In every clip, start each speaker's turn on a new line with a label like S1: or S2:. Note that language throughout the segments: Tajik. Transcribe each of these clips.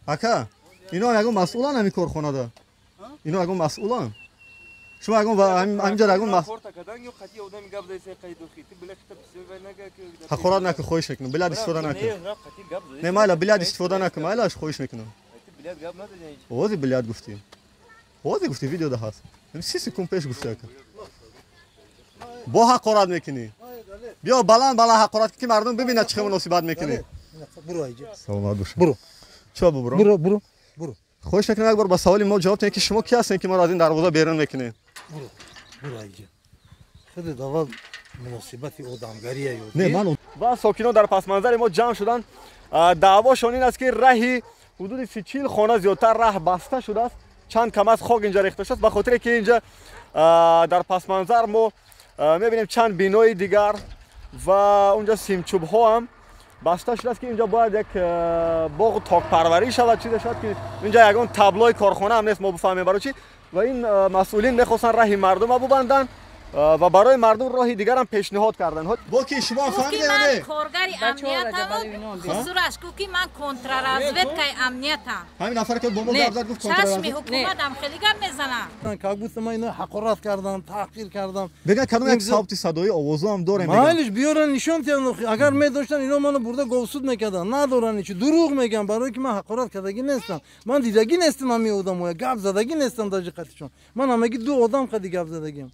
S1: Ака, ино ягон масъулан ҳамин корхонада? Ино ягон масъулан? Шумо ягон ҳаминҷа ягон ҳақорат накун, хоҳиш мекунам. Билад истифода накун. Не, майла, билад истифода накун, майлаш, хоҳиш мекунам. Ози билад гуфтӣ. Ози гуфтӣ, видеода ҳаст. 30 секунд пеш гуфтӣ, ака. Бо ҳақорат мекунӣ. Биё баланд баланд ҳақорат ки мардум бибинад чӣ муносибат мекунӣ. Саломат бош. Буро. Чӣ бубурам?
S2: Буро, буро, буро.
S1: Хоҳиш мекунам як бор ба саволи мо ҷавоб диҳед ки шумо ки ҳастед ки моро аз ин дарвоза берун мекунед?
S2: Буро, буро айҷа. Худат аввал муносибати одамгария ёд.
S1: Не, ман ва сокинон дар пасманзари мо ҷамъ шуданд. Даъвошон ин аст ки раҳи ҳудуди 30-40 хона зиёдтар раҳ баста шудааст. Чанд кам аз хок инҷа рехта шудааст, ба хотире ки инҷа дар пасманзар мо мебинем чанд бинои дигар ва унҷа симчӯбҳо ҳам баста шудааст ки инҷа бояд як боғу токпарварӣ шавад, чизе шавад ки инҷа ягон таблои корхона ҳам нест, мо бифаҳмем барои чӣ. Ва ин масъулин мехостанд раҳи мардумро бубанданд ва барои мардум роҳи дигарам пешниҳод карданд. Бо ки шумо фаҳмидед?
S3: Ман коргари амниятам, хусураш гуфт ки ман контрразведкаи амниятам.
S1: Ҳамин нафар ки бо мо гап зад гуфт контрразведка.
S3: Чашми ҳукуматам хеле гап мезанам.
S2: Как будто ман ино ҳақорат кардам, таҳқир кардам.
S1: Мегӯяд кадом як савти садои овозу ҳам дорем.
S2: Майлиш биёран нишон диҳанд. Агар медоштан ино маро бурда говсуд мекарданд. Надоранд ҳеч. Дурӯғ мегӯям барои ки ман ҳақорат кардагӣ нестам. Ман дидагӣ нестам ҳамин одамоя, гап задагӣ нестам даже қатишон. Ман ҳамагӣ ду одам қади гап задагиам.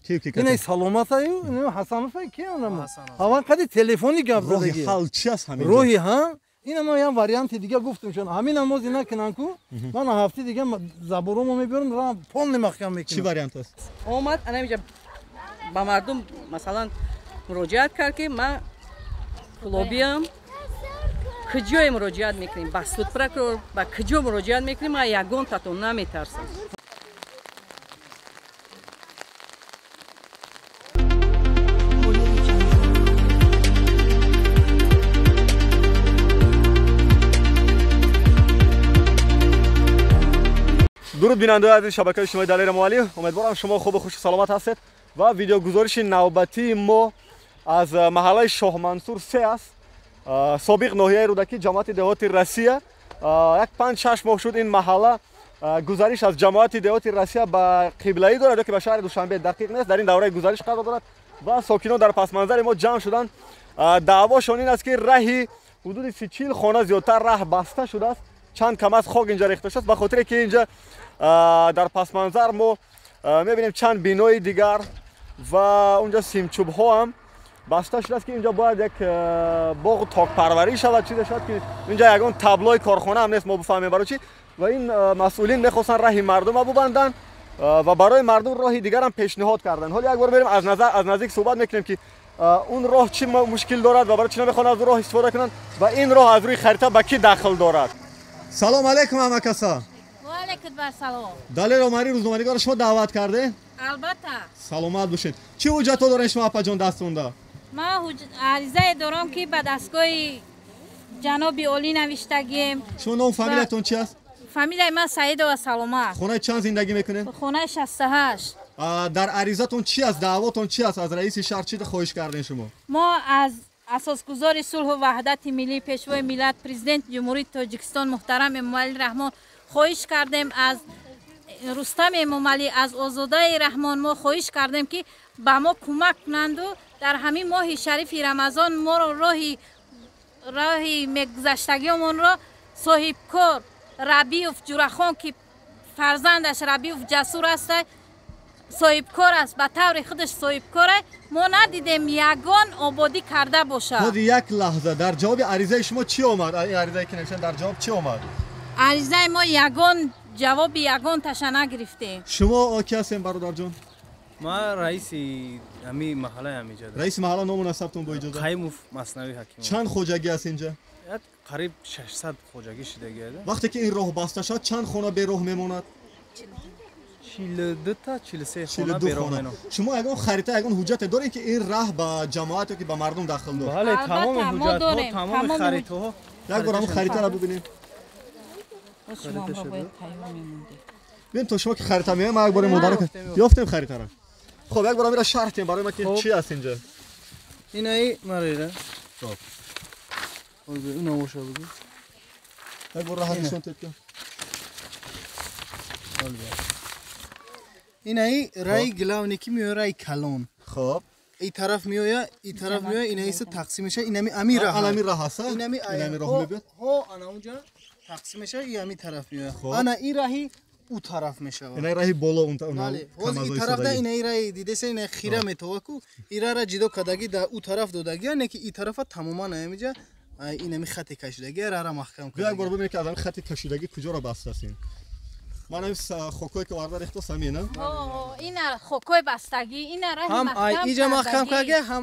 S2: Саломатаю, Ҳасановай ки анам? Ҳаван қади телефони гап задагӣ.
S1: Роҳи ҳал чи аст ҳамин?
S2: Роҳи ҳал? Ина ман як варианти дига гуфтам шон. Ҳамин намози накунан ку, ман ҳафти дига заборомо мебарам, рам полный маҳкам мекунам.
S1: Чи вариант аст?
S4: Омад ана инҷа ба мардум масалан муроҷиат кард ки ман клубиам, куҷое муроҷиат мекунем? Ба суд прокурор, ба куҷо муроҷиат мекунем? Ман ягон татон наметарсам.
S1: Дуруд бинандаи азиз шабакаи иҷтимоии Далер Эмомалӣ. Умедворам шумо хубу хушу саломат ҳастед ва видеогузориши навбатии мо аз маҳаллаи Шоҳмансур 3 аст. Собиқ ноҳияи Рӯдакӣ, ҷамоати деҳоти Россия. Як 5-6 моҳ шуд ин маҳалла гузариш аз ҷамоати деҳоти Россия ба қиблаӣ дорад ё ки ба шаҳри Душанбе дақиқ нест. Дар ин давраи гузариш қарор дорад ва сокинон дар пасманзари мо ҷамъ шуданд. Даъвошон ин аст ки раҳи ҳудуди 30-40 хона зиёдтар раҳ баста шудааст. Чанд кам аз хок инҷа рехта шудааст, ба хотире ки инҷа дар пасманзар мо мебинем чанд бинои дигар ва унҷа симчӯбҳо ҳам баста шудааст ки инҷа бояд як боғу токпарварӣ шавад, чизе шавад ки инҷа ягон таблои корхона ҳам нест, мо бифаҳмем барои чӣ. Ва ин масъулин мехостанд раҳи мардумро бубанданд ва барои мардум роҳи дигарам пешниҳод карданд. Ҳоло як бор мерем аз наздик суҳбат мекунем ки он роҳ чӣ мушкил дорад ва барои чӣ намехоҳанд аз роҳ истифода кунанд ва ин роҳ аз рӯи харита ба кӣ дахл дорад. Салом алейкум ҳама каса.
S3: Ва алейкум ассалом.
S1: Далер Омарӣ рӯзноманигорро шумо даъват карде?
S3: Албатта.
S1: Саломат бошед. Чӣ ҳуҷҷатҳо доред шумо апаҷон дастонда?
S3: Ман аризае дорам ки ба дастгоҳи ҷаноби олӣ навиштагием.
S1: Шумо ном фамилиятон чи аст?
S3: Фамилияи ман Саидова Саломат.
S1: Хонаи чанд зиндагӣ мекунед?
S3: Хонаи 68.
S1: Дар аризатон чи аст? Даъвотон чи аст? Аз раиси шаҳр чӣ хоҳиш кардем шумо?
S3: Мо аз асосгузори сулҳу ваҳдати миллӣ, пешвои миллат, президенти Ҷумҳурии Тоҷикистон муҳтарам Эмомалӣ Раҳмон хоҳиш кардем, аз Рустам Эмомалӣ, аз Озодаи Раҳмон мо хоҳиш кардем ки ба мо кӯмак кунанду дар ҳамин моҳи шарифи Рамазон моро роҳи мегузаштагиёмонро соҳибкор Рабиев Ҷурахон ки фарзандаш Рабиев Ҷасур аст, соҳибкор аст, ба таври худаш соҳибкор аст, мо надидем ягон ободӣ карда бошад.
S1: Ҳозир як лаҳза дар ҷавоби аризаи шумо чӣ омад? Ин аризае ки навиштан дар ҷавоб чӣ омад?
S3: Аризаи мо ягон ҷавоби ягон таша нагирифтем.
S1: Шумо ки ҳастем бародарҷон?
S5: Ман раиси ҳамин маҳаллаи ҳаминҷа.
S1: Раиси маҳалла ному насабтон бо иҷоза?
S5: Қаймов Маснавӣ Ҳакимов.
S1: Чанд хоҷагӣ аст инҷа?
S5: Як қариб 600 хоҷагӣ шидагӣ.
S1: Вақте ки ин роҳ баста шавад чанд хона бероҳ мемонад?
S5: 42 та 43 хона бероҳ мемонад.
S1: Шумо ягон харита, ягон ҳуҷҷате доред ки ин раҳ ба ҷамоат ё ки ба мардум дахл дорад?
S5: Бале, тамоми ҳуҷҷатҳо, тамоми харитаҳо.
S1: Як бор ҳамон харитаро бубинем. Бибин то шумо ки харита меоем, ман як бор модарак ёфтем харитаро. Хоб, як бор амира шарҳ кунем барои ман ки чӣ аст инҷа.
S5: Инаи марера.
S1: Хоб.
S5: Ина боша буд.
S1: Як бор роҳ нишон тед ки.
S5: Инаи раи главный ки меояд раи калон.
S1: Хоб.
S5: И тараф меояд, и тараф меояд, инаиса тақсим мешавад, инами ами раҳ.
S1: Алами раҳ аст?
S5: Инами
S1: инами роҳ мебиёд?
S5: Ҳо, ана онҷа тақсим мешавад, и ами тараф меояд. Ана и раҳи у тараф мешавад.
S1: Инаи раҳи боло он
S5: бале. Ҳоз и тараф да инаи раҳи дидеса инаи хира метова ку, и раҳра ҷидо кардагӣ да у тараф додагӣ, не ки и тарафа тамоман амиҷа инами хати кашидагӣ, раҳра маҳкам
S1: кардагӣ. Як бор бибинед ки аз ами хати кашидагӣ куҷоро бастааст ин. Ман ҳамин хокое ки оварда рехтост ҳамин, а?
S3: Ина хокои бастагӣ, ина раҳи
S5: маҳкам
S3: маҳкам
S5: иҷа маҳкам карда, ҳам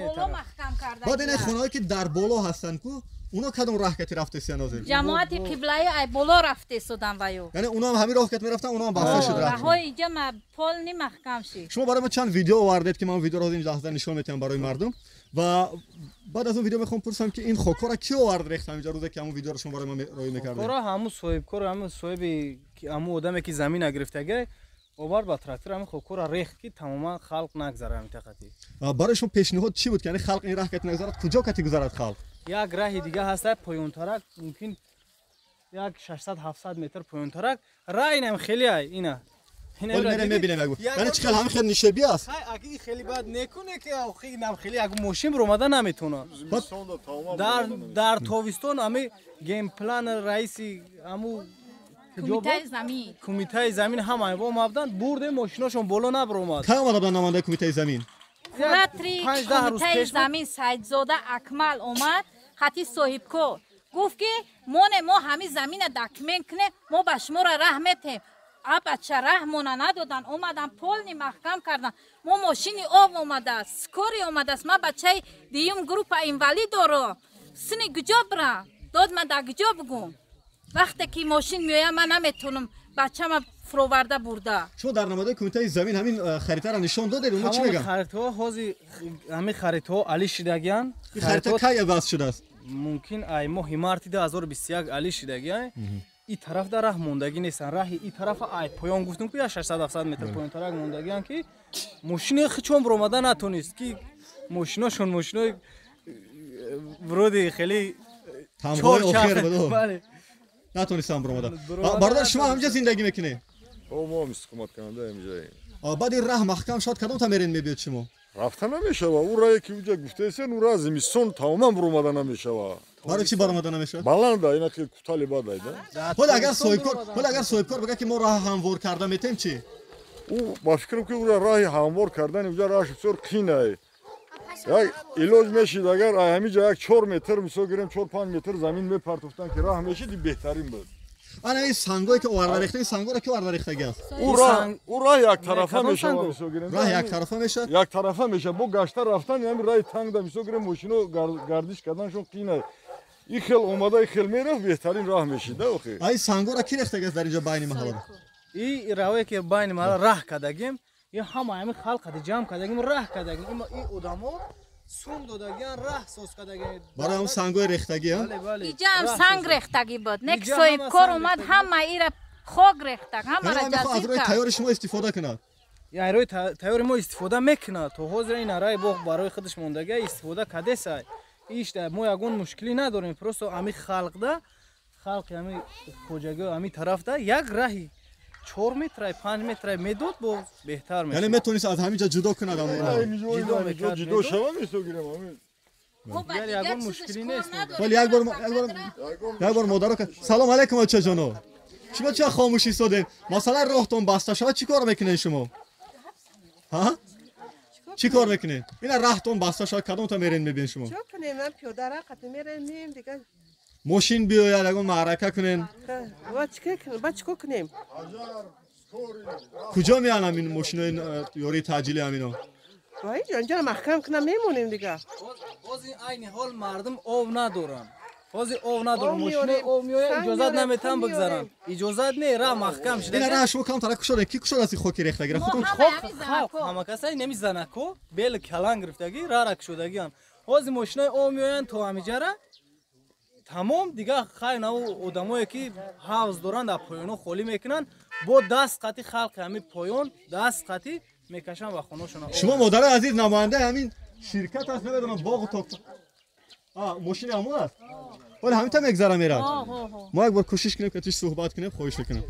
S3: боло маҳкам карда.
S1: Баъд ина хонаҳое ки дар боло ҳастанд ку, уно кадом раҳ кати рафтесиян ҳозир?
S3: Ҷамоати қиблаи ай боло рафтесудан ваю.
S1: Яъне уно ҳам ҳамин роҳ кат мерафтан, уно ҳам баста шуд раҳ.
S3: Раҳҳои иҷа полни маҳкам шид.
S1: Шумо барои мо чанд видео овардед ки ман видеоро ҳозир ин лаҳза нишон метиҳам барои мардум ва баъд аз он видео мехоҳам пурсам ки ин хокҳоро ки овард рехт ҳаминҷа рӯзе ки ҳамон видеоро шумо барои мо роӣ мекардед?
S5: Хокҳоро ҳамун соҳибкор, ҳамун соҳиби ҳамун одаме ки замина гирифтага овард ба трактор ҳамин хокҳоро рехт ки тамоман халқ нагзара ҳамин тақати.
S1: Барои шумо пешниҳод чӣ буд ки яъне халқ ин раҳ кати нагзарад, куҷо кати гузарад халқ?
S5: Як раҳи дига ҳаста поёнтарак, мумкин як 600-700 метр поёнтарак. Раҳ инам хеле ай ина.
S1: Ҳоло мебинем як бор. Яъне чӣ хел ҳамин хел нишебӣ аст?
S5: Ҳай аги ин хеле бад некуне ки охи инам хеле як мошин баромада наметавонад. Дар тобистон ҳами генплан раиси ҳаму
S3: кумитаи замин.
S5: Кумитаи замин ҳама омаданд, бурдем мошиношон боло набаромад.
S1: Кай омада буданд намояндаи кумитаи замин?
S3: Куратори кумитаи замин Саидзода Акмал омад, хати соҳибкор. Гуфт ки моне мо ҳамин замина документ кунем, мо ба шуморо раҳ метем. А бача раҳмона надодан, омадан полни маҳкам кардан. Мо мошини об омадааст, скори омадааст. Ман бачаи дуюм группа инвалид дорам. Сини куҷо бирам? Дод ман дар куҷо бугум? Вақте ки мошин меояд, ман наметавонам бачама фуроварда бурда.
S1: Шумо дар намояндаи кумитаи замин ҳамин харитаро нишон додед, онҳо чӣ мегӯянд?
S5: Харитаҳо ҳозир ҳамин харитаҳо али шидагианд.
S1: Ин харита кай иваз шудааст?
S5: Мумкин ай моҳи марти 2021 али шидагианд. И тараф дар раҳ мондагӣ нестанд. Раҳи и тарафа ай поён гуфтум ку 600-700 метр поёнтарак мондагианд ки мошини хичон баромада натонист ки мошиношон мошинои вроде хеле
S1: тамғои охир буд.
S5: Бале.
S1: Натонистам баромада. Бародар шумо ҳаминҷа зиндагӣ мекунед?
S6: Мо ҳам истиқоматкунанда ҳаминҷаем.
S1: Баъд ин раҳ маҳкам шуд, кадом та мерен мебиёд шумо?
S6: Рафта намешава. Ӯ раҳе ки уҷа гуфтаесен, ӯ раҳ зимистон тамоман баромада намешава.
S1: Барои чӣ баромада намешавад?
S6: Баланда, ина хел кутали бад айда.
S1: Ҳоло агар соҳибкор бигӯяд ки мо роҳ ҳамвор карда метем чӣ?
S6: Ӯ ба фикрам ки ӯра раҳи ҳамвор кардани уҷа раҳаш бисёр қин ай. Як илоҷ мешид агар ай ҳамиҷа як 4 метр мисол гирем 4-5 метр замин мепартофтан ки раҳ мешид, ин беҳтарин буд.
S1: Ана ин сангое ки оварда рехта, ин сангоро ки оварда рехтагӣ аст?
S6: Ӯ раҳ яктарафа мешавад мисол гирем.
S1: Раҳ яктарафа мешавад?
S6: Яктарафа мешавад. Бо гашта рафтан ҳамин раҳи тангда мисол гирем мошино гардиш карданшон қин ай. Ин хел омада, ин хел мерафт, беҳтарин раҳ мешид, да охи.
S1: Ай сангоро ки рехтагӣ аст дар инҷо байни маҳалла?
S5: И раҳое ки байни маҳалла раҳ кардагим, ин ҳама ҳамин халқ қади ҷамъ кардагим, раҳ кардагим. Ин одамо сум додагиан, раҳ соз кардагиан.
S1: Барои ҳам сангои рехтагӣ, а?
S3: Иҷа ҳам санг рехтагӣ буд. Не ки соҳибкор омад, ҳама ира хок рехтаг, ҳамаро ҷазир
S1: аз рӯи
S3: кард.
S1: тайёри шумо истифода кунад.
S5: Ай рӯи тайёри мо истифода мекунад. То ҳозир ин араи боғ барои худаш мондагӣ истифода кардесай. Ишда мо ягон мушкилӣ надорем. Просто ҳамин халқда, халқи ҳамин хоҷагиҳо ҳамин тарафда як раҳи 4 метрай, 5 метрай медод, бо беҳтар мешуд.
S1: Яъне метавонист аз ҳамин ҷо ҷудо кунад ҳамонро.
S6: Ҷудо шава мисол гирем ҳамин.
S5: Ягон мушкилӣ нест.
S1: Вале як бор модаро салом алайкум очаҷоно. Шумо ча хомӯш истодед? Масалан роҳтон баста шавад, чӣ кор мекунед шумо? Ҳа? Чӣ кор мекунед? Ина раҳтон баста шавад, кадомта мерен мебинед шумо?
S7: Чӣ кунем? Ман пиёда раҳ қати мерем, меем дигар.
S1: Мошин биёяд, ягон маърака кунен.
S7: Ва чӣ кор кунем?
S1: Куҷо меянд ҳамин мошинои ёрии таъҷилӣ ҳамино?
S7: Ва инҷо инҷоро маҳкам кунам мемонем дигар.
S5: Ҳозир айни ҳол мардум ов надоранд. Ҳозир ов надоранд, мошинои ов меояд, иҷозат наметавон бигзаранд. Иҷозат не, раҳ маҳкам шуда.
S1: Ина раҳ шумо камтара кушодед, ки кушодааст ин хоки рехтагӣ? Худтон
S5: халқ ҳама касай неми занако бел калан гирифтагӣ раҳра кушодагианд. Ҳозир мошинои ов меоянд то ҳамиҷара тамом дигар хайр наву одамое ки ҳавз доранд дар поёнҳо холӣ мекунанд, бо даст қати халқи ҳамин поён даст қати мекашанд ва хонашон.
S1: Шумо модари азиз намояндаи ҳамин ширкат аст, намедонам боғу ток. Мошини ҳамон аст? Вале ҳамин та мегзара мерад. Мо як бор кӯшиш кунем ки туш суҳбат кунем, хоҳиш мекунам.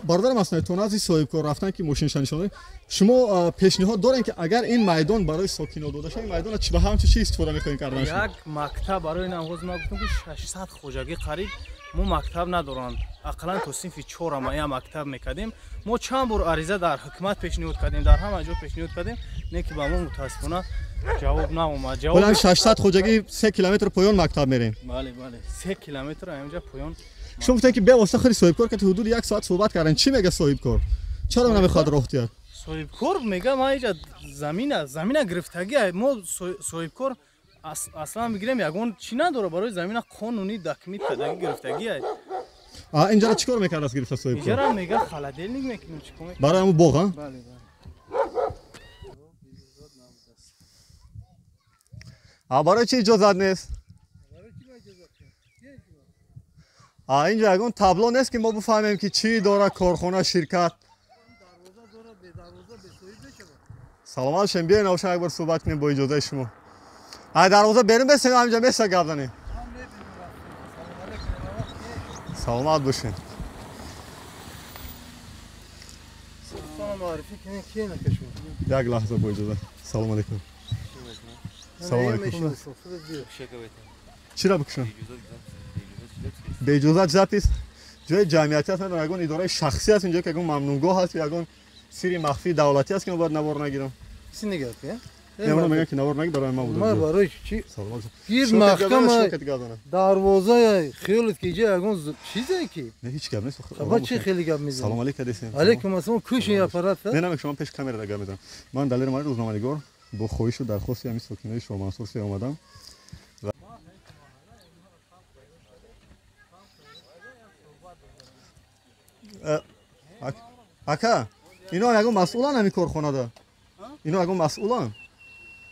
S1: Бародарам аслан то назди соҳибкор рафтан ки мошинша нишон додем, шумо пешниҳод дорем ки агар ин майдон барои сокино дода шавад, ин майдонро ба ҳамчун чӣ истифода мехоҳем кардан?
S5: Як мактаб барои навоз ма гуфтам ки 600 хоҷагӣ қариб мо мактаб надоранд. Ақаллан то синфи 4 ма як мактаб мекардем. Мо чанд бор ариза дар ҳукумат пешниҳод кардем, дар ҳама ҷо пешниҳод кардем, не ки ба мо мутаассифона ҷавоб наомад.
S1: Ҷавоб 600 хоҷагӣ 3 километр поён мактаб мерем.
S5: Бале, бале, 3 километр ҳаминҷа поён.
S1: Шумо гуфтед ки бевосита худи соҳибкор ки ҳудуди як соат суҳбат кардем. Чӣ мега соҳибкор? Чаро намехоҳад роҳ диҳад?
S5: Соҳибкор мега ман инҷа замина гирифтагӣ. Мо соҳибкор аслан бигирем ягон чӣ надора барои замина қонунӣ документ кардагӣ гирифтагӣ.
S1: Инҷаро чӣ кор мекард аз гирифта соҳибкор?
S5: Инҷаро мега холодильник мекунем, чӣ кор мекунем?
S1: Барои ҳамун боғ, а?
S5: Бале, бале.
S1: Барои чӣ иҷозат нест? Инҷа ягон табло нест ки мо бифаҳмем ки чӣ дора корхона, ширкат. Саломат бошем, биёед навшан як бор суҳбат кунем бо иҷозаи шумо. Дарвоза берун бесем, ҳаминҷа меса гап занем. Саломат бошем. Як лаҳза бо иҷоза. Салом алейкум. Салом алейкум. Чиро бикушам? Беиҷозат запис ҷои ҷамъиятӣ аст, намедонам ягон идораи шахсӣ аст инҷо ки ягон мамнуъгоҳ аст ё ягон сири махфии давлатӣ аст ки мо бояд навор нагирам.
S2: Чӣ нигоҳ кунӣ?
S1: Не, ман мегӯям ки навор нагир, барои ман буд.
S2: Ман барои чӣ? Гир маҳкам дарвозаи хиёлат ки инҷа ягон чизе ки?
S1: Не, ҳеҷ гап нест.
S2: Ба чӣ хеле гап мезанӣ?
S1: Салом алейкум десем.
S2: Алейкум ассалом. Кӯш ин аппарат?
S1: Не, не, шумо пеш камера гап мезанам. Ман Далер Марӣ, рӯзноманигор, бо хоҳишу дархости ҳамин сокинои Шоҳмансур се омадам. Ака, ино ягон масъулан ҳамин корхонада? Ино ягон масъулан?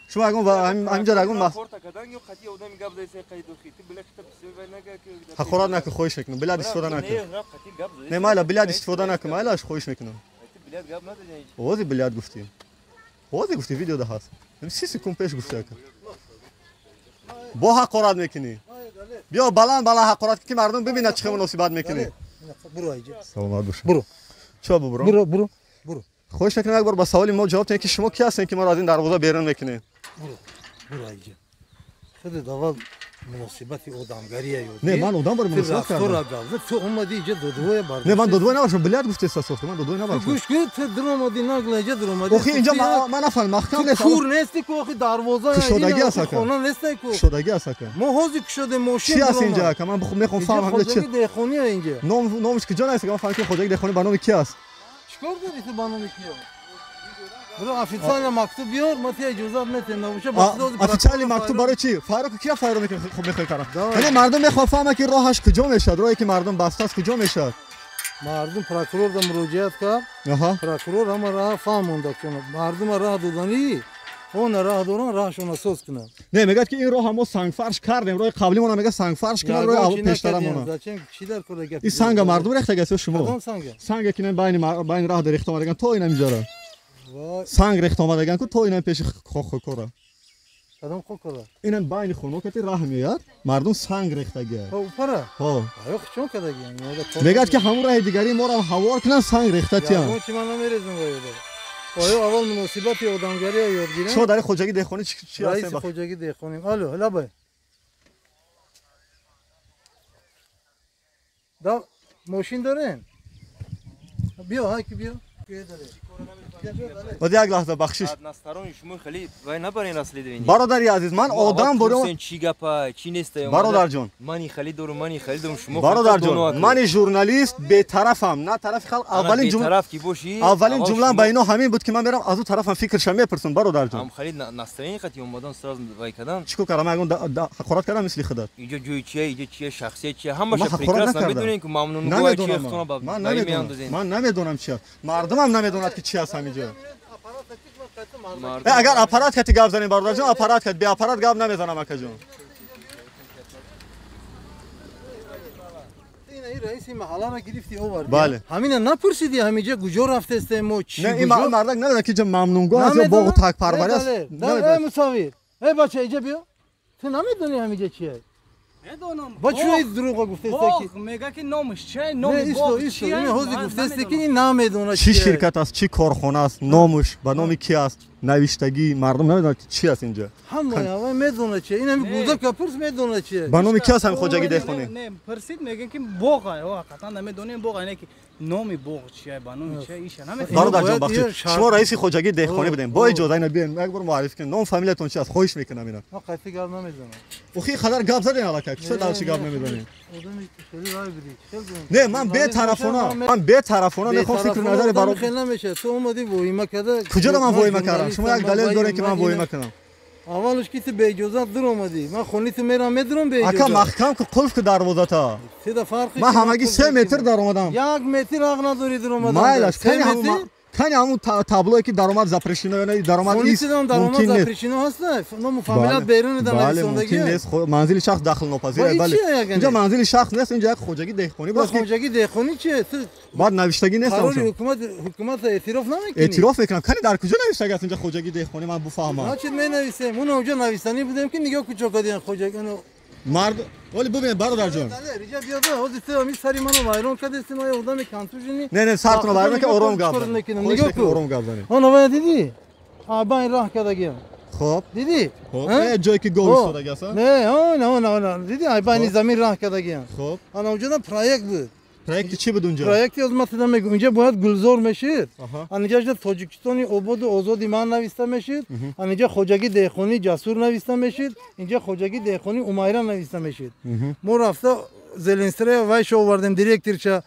S1: Шумо ягон ҳаминҷа ягон ҳақорат накун, хоҳиш мекунам. Билад истифода накун. Не, майла, билад истифода накун, майлаш, хоҳиш мекунам. Ози билад гуфтӣ. Ози гуфтӣ, видеода ҳаст. 30 секунд пеш гуфтӣ ака. Бо ҳақорат мекунӣ. Биё баланд баланд ҳақорат ки мардум бибинад чӣ хел муносибат мекунӣ. Саломат бошед.
S2: Буро.
S1: Чо бубурам?
S2: Буро, буро, буро.
S1: Хоҳиш мекунам як бор ба саволи мо ҷавоб диҳед ки шумо ки ҳастед ки моро аз ин дарвоза берун мекунед?
S2: Буро, буро инҷа. Худи аввал муносибати одамгария ёд.
S1: Не, ман одам бори муносибат кардам.
S2: Ту омадӣ инҷа додвоя бардошт.
S1: Не, ман додвоя набошам, билад гуфтед сохта, ман додвоя набошам.
S2: Гӯш кун, ту даромадӣ нагла инҷа даромадӣ.
S1: Охи инҷа ман нафаҳмидам, маҳкам нест.
S2: Кур нести ку, охи дарвоза
S1: кушодагӣ аст ака.
S2: Хона нестай ку.
S1: Кушодагӣ аст ака.
S2: Мо ҳозир кушодем мошин.
S1: Чӣ аст инҷа ака? Ман мехоҳам фаҳмам ҳаминҷа чӣ.
S2: Хоҷагии деҳқонӣ инҷа.
S1: Номаш куҷо нест? Ман фаҳмам ки хоҷагии деҳқонӣ ба номи ки аст?
S2: Чикор дорӣ ту ба номи ки? Бро, официально мактуб биёр, ма тия иҷозат метем, набоша ба
S1: официально мактуб барои чӣ? Файро кия файро мекунад, хуб мехоҳӣ кардам. Яъне мардум мехоҳад фаҳмад ки роҳаш куҷо мешавад, роҳе ки мардум бастааст куҷо мешавад.
S2: Мардум прокурорда муроҷиат кард. Прокурор ҳама роҳ фаҳмонда ки мардума роҳ доданӣ, она роҳ доран, роҳашона соз кунанд.
S1: Не, мегӯяд ки ин роҳ мо сангфарш кардем, роҳи қаблимона мегӯяд сангфарш кунанд, роҳи пештарамона.
S2: Чӣ дар кор гап?
S1: Ин санга мардум рехтагааст ё шумо?
S2: Кадом санга?
S1: Санга ки байни роҳ рехта омадаган то ин ҳаминҷара. Санг рехта омадаган ку то инам пеши хокора.
S2: Кадом хокора?
S1: Инам байни хоно кати раҳ меояд, мардум санг рехтагия.
S2: Ҳо, упара?
S1: Ҳо.
S2: Аё чон кардагиян?
S1: Мегӯяд ки ҳамун раҳи дигари моро ҳавор кунанд, санг рехта тиям.
S2: Ягон чи ман намерезам ва ёда. Оё аввал муносибати одамгария ёд гирем.
S1: Шумо дар хоҷагии деҳқонӣ чӣ ҳастем?
S2: Раиси хоҷагии деҳқоним. Алло, лабай. Да мошин дорем? Биё, ҳай ки биё.
S1: Баъд як лаҳза бахшиш.
S8: Шумо хеле вай набарен расследование.
S1: Бародари азиз, ман одам бурам.
S8: Чӣ гапа, чӣ нест?
S1: Бародарҷон.
S8: Мани хеле дорум, мани хеле дорум, шумо.
S1: Бародарҷон, мани журналист бетарафам, на тарафи халқ. Аввалин ҷумла
S8: бетараф ки бошӣ.
S1: Аввалин ҷумлам ба ино ҳамин буд ки ман мерам аз он тарафам фикрша мепурсам, бародарҷон.
S8: Ҳам хеле настроение қати омадан сразу вай кардан.
S1: Чӣ кор кардам? Ман ягон ҳақорат кардам мисли худат?
S8: Инҷо ҷои чия, инҷо чия, шахсия чия, ҳамаша прекрасно медонем ки мамнунгоҳ чия, худтона ба меандозем.
S1: Ман намедонам чия. Мардумам намедонад ки чи аст ҳаминҷо. Агар аппарат кати гап занем, бародарҷон, аппарат кати, бе аппарат гап намезанам, акаҷон.
S2: Раиси маҳалларо гирифти оварди.
S1: Бале.
S2: Ҳамина напурсиди ҳаминҷа куҷо рафтестем мо чӣ?
S1: Не, ин мардак намедонад ки инҷа мамнунгоҳ аст ё боғу такпарварӣ аст.
S2: Эй мусаввир, эй бача, инҷа биё. Ту намедонӣ ҳамиҷа чие?
S5: Медонам.
S2: Ба чӯи дурӯға гуфтаисте ки
S5: мега ки номаш чие? Номи боғ чие?
S2: Ин ҳозир гуфтаисте ки ин намедонад
S1: чӣ ширкат аст, чӣ корхона аст, номаш ба номи ки аст, навиштагӣ мардум намедонад ки чӣ аст инҷа.
S2: Ҳамаи ҳамаи медонад чие. Ин ҳами гӯзака пурс медонад чие.
S1: Ба номи ки аст ҳами хоҷагӣ деҳқонӣ?
S5: Не, пурсид мегӯянд ки боғ ҳақиқатан намедонем боғ, не ки номи боғ чие, ба номи чие, иша намедонем.
S1: Бародар ҷон, бахшид, шумо раиси хоҷагии деҳқонӣ будем. Бо иҷоза ина биёем як бор муаррифӣ кунем. Ном фамилиятон чи аст? Хоҳиш мекунам ина.
S2: Ман қатъи гап намезанам.
S1: Охи қадар гап задем аллакай. Чӣ дар чӣ гап намезанем? Не, ман бетарафона, ман бетарафона мехоҳам фикру назари бародар.
S2: Хел намешавад. Ту омадӣ воҳима карда.
S1: Куҷода ман воҳима кардам? Шумо як далел доред ки ман воҳима кунам?
S2: Аввалаш ки ту беиҷозат дур омадӣ. Ман хони ту мерам медурам беиҷозат.
S1: Ака маҳкам ку қулф ку дарвозата.
S2: Седа фарқи.
S1: Ман ҳамагӣ 3 метр дар омадам.
S2: 1 метр ҳақ надорӣ дур омадан.
S1: Майлаш, кани ҳамун таблое ки даромад запрещено ё даромад
S2: нест. Мумкин нест. Запрещено ҳаст, ному фамилият берун дар
S1: нависондагӣ. Мумкин нест. Манзили шахс дахл нопазир. Бале. Инҷа манзили шахс нест, инҷа як хоҷагии деҳқонӣ буд.
S2: Хоҷагии деҳқонӣ чист?
S1: Баъд навиштагӣ нест.
S2: Қарори ҳукумат эътироф намекунӣ?
S1: Эътироф мекунам. Кани дар куҷо навиштагӣ аст инҷа хоҷагии деҳқонӣ, ман буфаҳмам.
S2: Значит менависем. Уна онҷо навистанӣ будем ки нигоҳ куҷо кардем хоҷагӣ.
S1: Мард, вале бубинед бародар ҷон.
S2: Риҷа биёда, ҳозир ту ҳамин сари маро вайрон кардест, ман як одами контуженӣ.
S1: Не, не, сартонро вайрон накун, ором гап зан.
S2: Нигоҳ кун.
S1: Ором гап занед.
S2: Ана вая дидӣ? Байн раҳ кардагиам.
S1: Хоб.
S2: Дидӣ?
S1: Хоб. Не, ҷое ки гов истодагӣ аст?
S2: Не, она, она, она. Дидӣ? Байни замин раҳ кардагиам.
S1: Хоб.
S2: Ана онҷода проект буд.
S1: Проекти чӣ буд унҷо?
S2: Проекти аз ман туда мегӯям. Инҷа бояд гулзор мешид. Анинҷа Тоҷикистони ободу озоди ман нависта мешид. Анинҷа хоҷагии деҳқонии Ҷасур нависта мешид. Инҷа хоҷагии деҳқонии Умайра нависта мешид. Мо рафта Зеленстрея вайша овардем, директорша,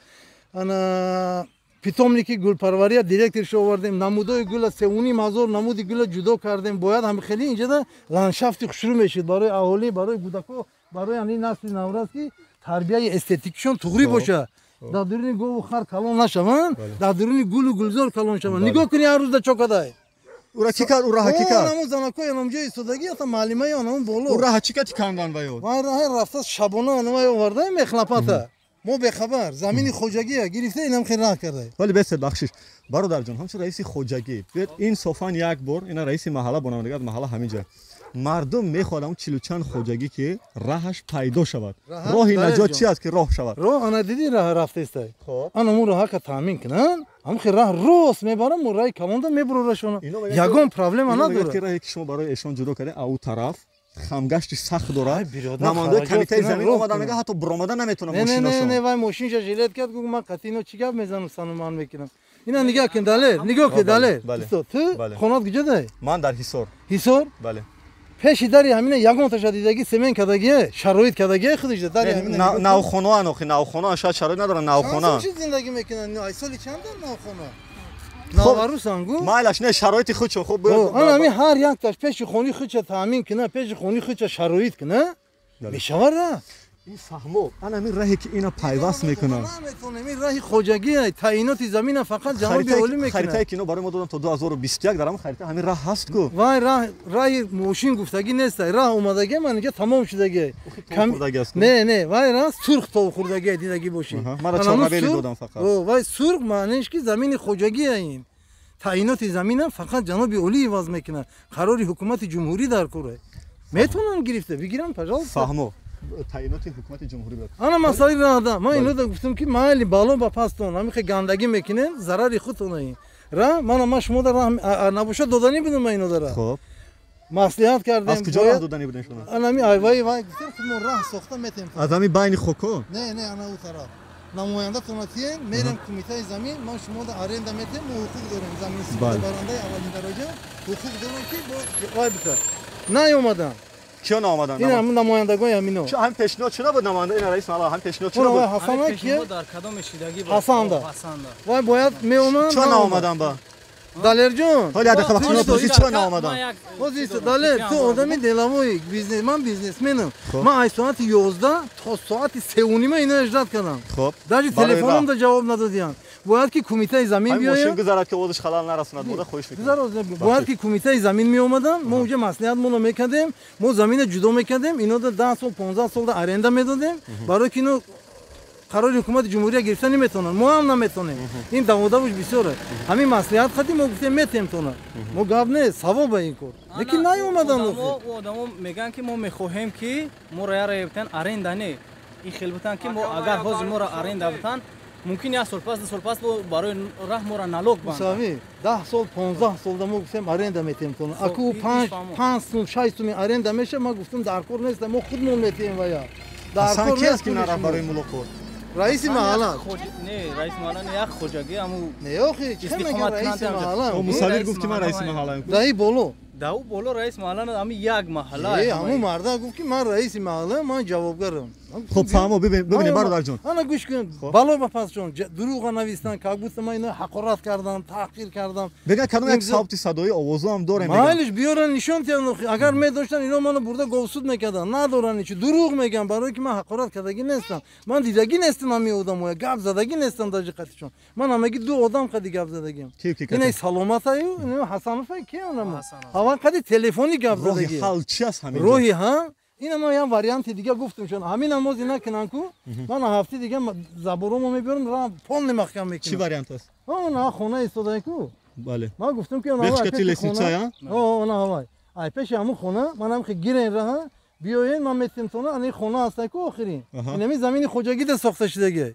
S2: ана питомники гулпарвария директорша овардем. Намудои гула 3,5 ҳазор намуди гула ҷудо кардем. Бояд ҳам хеле инҷада ландшафти хушрӯ мешид барои аҳолӣ, барои кӯдако, барои ҳамин насли наврас ки тарбияи эстетикишон туғрӣ бошад. Дар дуруни гову хар калон нашаванд, дар дуруни гулу гулзор калон шаванд. Нигоҳ кунӣ ҳар рӯз да чо кадай.
S1: Ура чӣ кард? Ура ҳа чӣ кард?
S2: Ҳамун занакои анамҷо истодагӣ, ата маълимаи анамун боло.
S1: Ура ҳа чӣ кард кандан ба ёд?
S2: Вай раҳа рафта шабона анамай оварда мехлапата. Мо бехабар, замини хоҷагия гирифта инам хел раҳ карда.
S1: Вале бесед бахшиш. Бародарҷон, ҳамчун раиси хоҷагӣ, биёед инсофан як бор ина раиси маҳалла бо намояндагӣ аз маҳалла ҳаминҷа. Мардум мехоҳад ҳамун чилу чанд хоҷагӣ ки раҳаш пайдо шавад. Роҳи наҷот чи аст ки роҳ шавад?
S2: Роҳ ана дидӣ раҳ рафтаистай. Ана мо роҳака таъмин кунанд, ҳамин хел раҳ рост мебарам, мо раҳи калонда мебурорашона. Ягон проблема надорад.
S1: Ки раҳе ки шумо барои эшон ҷудо кардед, ау тараф хамгашти сахт дорад. Намояндаи комитаи замин омада мега ҳатто буромада наметавонад мошинашон.
S2: Не, не, вай мошинша жилет кард, гуфт ман қатъи ино чӣ гап мезанам, сану ман мекунам. Ина нигоҳ кун далер, нигоҳ кун далер. Ту хонат куҷодай?
S1: Ман дар Ҳисор.
S2: Ҳисор?
S1: Бале.
S2: Пеши дари ҳамина ягонташа дидагӣ семен кардагие, шароит кардагие худаш дари ҳамина.
S1: Навхонаан охи, навхонаан шояд шароит надоранд навхона.
S2: Чӣ зиндагӣ мекунанд? Ай соли чанд навхона? Наварусан гу?
S1: Майлаш не, шароити худшон хуб.
S2: Ана ҳамин ҳар якташ пеши хони худша таъмин кунад, пеши хони худша шароит кунад, мешавад ра.
S1: Ин фаҳмо, ана ҳамин раҳе ки ина пайваст мекунад.
S2: Наметавонем, ин раҳи хоҷагия, таъиноти замина фақат ҷаноби олӣ мекунад.
S1: Харитае ки ино барои мо доданд то 2021, дар ҳамон харита ҳамин раҳ ҳаст ку.
S2: Вай раҳ раҳи мошин гуфтагӣ нест, раҳ омадагӣ ман инҷа тамом шудагӣ. Не, не, вай раҳ сурх тов хӯрдагӣ дидагӣ бошӣ.
S1: Мара чорнабели додам фақат.
S2: Вай сурх маъниш ки замини хоҷагия ин. Таъиноти замина фақат ҷаноби олӣ иваз мекунад. Қарори ҳукумати ҷумҳурӣ дар кор. Метавонанд гирифта бигиранд, пожалуйста.
S1: Фаҳмо. Таъиноти ҳукумати ҷумҳурӣ буд.
S2: Ана масъалаи раҳда. Ман ино гуфтам ки майли бало ба пастон, ҳамин хел гандагӣ мекунем, зарари худтон ин. Ра, мана ман шумо дар раҳ набошад доданӣ будам ман ино дара.
S1: Хоб.
S2: Маслиҳат кардем.
S1: Аз куҷо раҳ доданӣ будем шумо?
S2: Ана ҳамин айваи вай гуфтем худмон раҳ сохта метем.
S1: Аз ҳамин байни хоко?
S2: Не, не, ана ӯ тараф. Намояндатонро тием, мерем кумитаи замин, ман шумо да аренда метем, мо ҳуқуқ дорем замин истифодабарандаи аввалин дараҷа, ҳуқуқ дорем ки вай бита. Наёмаданд.
S1: Киё наомаданд?
S2: Ин ҳамун намояндагони ҳамино.
S1: Ҳам пешниҳод чӣ набуд намоянда? Ин раис маҳалла ҳам пешниҳод чӣ набуд?
S2: Ҳасан кие?
S5: Дар кадом шидагӣ буд?
S2: Ҳасанда. Вай бояд меомад.
S1: Чо наомаданд ба?
S2: Далерҷон.
S1: Ҳоли як дақиқа вақт шумо пурсид чаро наомаданд?
S2: Ҳозир Далер, ту одами деловой, бизнес, ман бизнесменам. Ман аз соати 11 то соати 3:30 ино ижрат кардам. Даже телефонам да ҷавоб надодиянд. Бояд ки кумитаи замин биёяд.
S1: Мошин гузарад ки овозаш халал нарасонад, мода хоҳиш мекунам.
S2: Бояд ки кумитаи замин меомаданд, мо унҷа маслиҳатмонро мекардем, мо заминро ҷудо мекардем, ино да 10 сол, 15 сол да аренда медодем, барои ки ино Қарори ҳукумати ҷумҳурия гирифта наметавонанд, мо ҳам наметавонем. Ин даводавуш бисёре. Ҳамин маслиҳат хати мо гуфтем метем тона. Мо гап нест, савоба ин кор. Лекин наёмадан.
S5: Одамо мегӯянд ки мо мехоҳем ки моро яра битан аренда не. Ин хел битан ки мо агар ҳозир моро аренда битан, мумкин як сол пас, 2 сол пас барои раҳ моро налог банданд.
S2: Мусавӣ, 10 сол, 15 сол да мо гуфтем аренда метем тона. Аку 5 сум, 6 суми аренда меша, ма гуфтем дар кор нест, мо худмон метем вая.
S1: Дар кор нест ки нарафт барои мулоқот.
S2: Раиси маҳалла.
S5: Не, раиси маҳалла не, як хоҷагӣ аму.
S2: Не, охи, чӣ мегӯяд раиси маҳалла?
S1: Мусавир гуфт ки ман раиси маҳаллаам.
S2: Даи боло.
S5: Да, ӯ боло раиси маҳалла, ами як маҳалла.
S2: Э, ҳамун марда гуфт ки ман раиси маҳалла, ман ҷавобгарам.
S1: Хуб, фаҳмо, бибинед бародарҷон.
S2: Ана гӯш кун, бало ба пасшон, дурӯға навистан, как будто ман ино ҳақорат кардам, таҳқир кардам.
S1: Мегӯяд кадом як сабти садои овозу ҳам дорем.
S2: Майлиш биёран нишон диҳанд, охи. Агар медоштан ино ману бурда говсуд мекарданд. Надоранд ҳеч, дурӯғ мегӯянд, барое ки ман ҳақорат кардагӣ нестам. Ман дидагӣ нестам ҳамин одамоя, гап задагӣ нестам даже қатишон. Ман ҳамагӣ ду одам қади гап задагиам. Инаи Саломатаю, инаи Ҳасановай ки анамо. Аввал қади телефонӣ гап задагӣ.
S1: Роҳи ҳал чи аст ҳамин?
S2: Роҳи ҳал ина ман як варианти дига гуфтам, чун ҳамин намози накунам ку, ман ҳафти дига заборомо мебиёрам, ра полный маҳкам мекунам.
S1: Чӣ вариант аст?
S2: Она хона истодаи ку.
S1: Бале.
S2: Ман гуфтам ки
S1: она лестница,
S2: она ҳавай. Ай пеши ҳамун хона, манам ки гирен раҳа, биёен ман метем тона, ани хона ҳастай ку охирин. Инами замини хоҷагида сохта шудагӣ.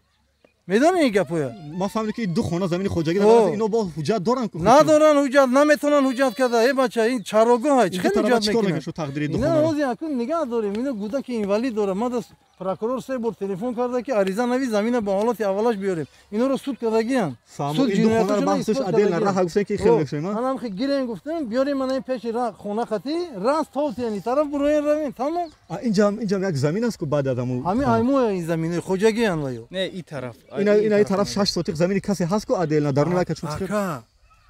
S2: Медонӣ ин гапоя?
S1: Ман фаҳмидам ки ду хона замини хоҷагӣ доранд, ино бо ҳуҷҷат доранд ку?
S2: Надоранд ҳуҷҷат, наметавонанд ҳуҷҷат карда. Э бача, ин чарогоҳ ай, чӣ хел ҳуҷҷат мекунанд?
S1: Ина
S2: ҳозир акун нигаҳ дорем, ино гудаки инвалид дорад. Ман прокурор 3 бор телефон карда ки ариза нави замина ба ҳолати аввалаш биёрем. Иноро суд кардагиянд.
S1: Суд ҷинояташонро баҳсаш адил раҳ гуфтан ки хел мекушем,
S2: манам ки гирем гуфтем, биёрем мана ин пеши хона қати, раст товт яъни тараф буроен равем, тамом.
S1: Инҷам як замин аст ку баъд аз аму.
S2: Ҳамин аймоя ин замини хоҷагиянд ваё.
S5: Не, ин тараф.
S1: Ина ин тараф 6 сотиқ замини касе ҳаст ку адил на дарун лака чун
S2: ака.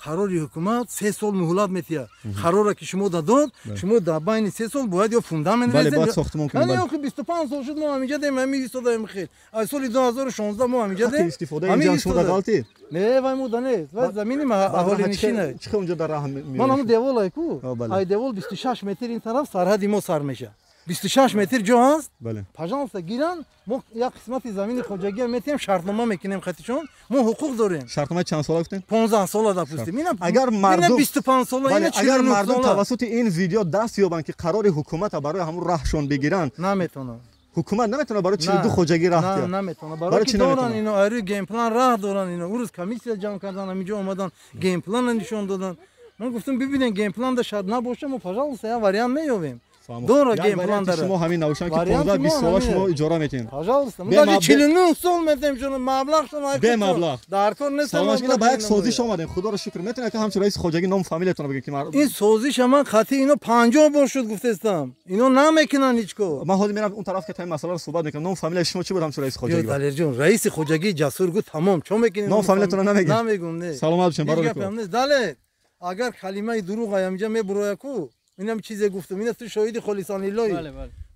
S2: Қарори ҳукумат 3 сол муҳлат метиҳад. Қарора ки шумо дадод, шумо дар байни 3 сол бояд ё фундамент резед.
S1: Бале, бояд сохтмон кунед.
S2: Яъне охи 25 сол шуд мо ҳаминҷа дем, ҳамин истодаем хел. Аз соли 2016 мо ҳаминҷа дем.
S1: Истифода инҷа шумо да ғалтид?
S2: Не, вай мо да нест. Вай замини аҳолинишин.
S1: Чӣ хел унҷа дар раҳ меояд?
S2: Ман ҳамун девол ай ку. Ай девол 26 метр ин тараф сарҳади мо сар мешавад. 26 метр ҷо ҳаст. Пожалуйста, гиран, мо як қисмати замини хоҷагия метиҳем, шартнома мекунем қатишон, мо ҳуқуқ дорем.
S1: Шартнома чанд сола гуфтем?
S2: 15 сола допустим. Ина
S1: агар мардум
S2: 25 сола, ина 49
S1: агар мардум тавассути ин видео даст ёбанд ки қарори ҳукумата барои ҳамун раҳшон бигиранд,
S2: наметавонанд.
S1: Ҳукумат наметавонад барои 42 хоҷагӣ раҳ диҳад.
S2: Наметавонад. Барои ки доранд ино айрӯи генплан раҳ доранд ино. Урӯз комиссия ҷамъ кардан, ҳаминҷо омадан, генпланро нишон доданд. Ман гуфтам бибинед генпланда шарт набошад, мо пожалуйста як вариант меёбем. Дора генплан дара.
S1: Шумо ҳамин навишан ки 15-20 сола шумо иҷора метиҳед.
S2: Пожалуйста. Мо даже 49 сол метиҳем шумо маблағ шумо
S1: бе маблағ.
S2: Дар кор нест.
S1: Салом, ина ба як созиш омадем. Худоро шукр. Метавонед ки ҳамчун раиси хоҷагӣ ном фамилиятонро бигед ки
S2: ин созиш ман қатъи ино 50 бор шуд гуфтестам. Ино намекунанд ҳеч кор.
S1: Ман ҳозир мерам он тараф ки та ин масъаларо суҳбат мекунам. Ном фамилияи шумо чӣ буд ҳамчун раиси хоҷагӣ?
S2: Далерҷон, раиси хоҷагии Ҷасур гуфт тамом. Чо мекунед?
S1: Ном фамилиятонро намегед?
S2: Намегум, не.
S1: Саломат бошед, бародар.
S2: Далер, агар калимаи дурӯғ ҳаминҷа мебурояд ку, инам чизе гуфтам, ина ту шоҳиди холисон лиллоҳи.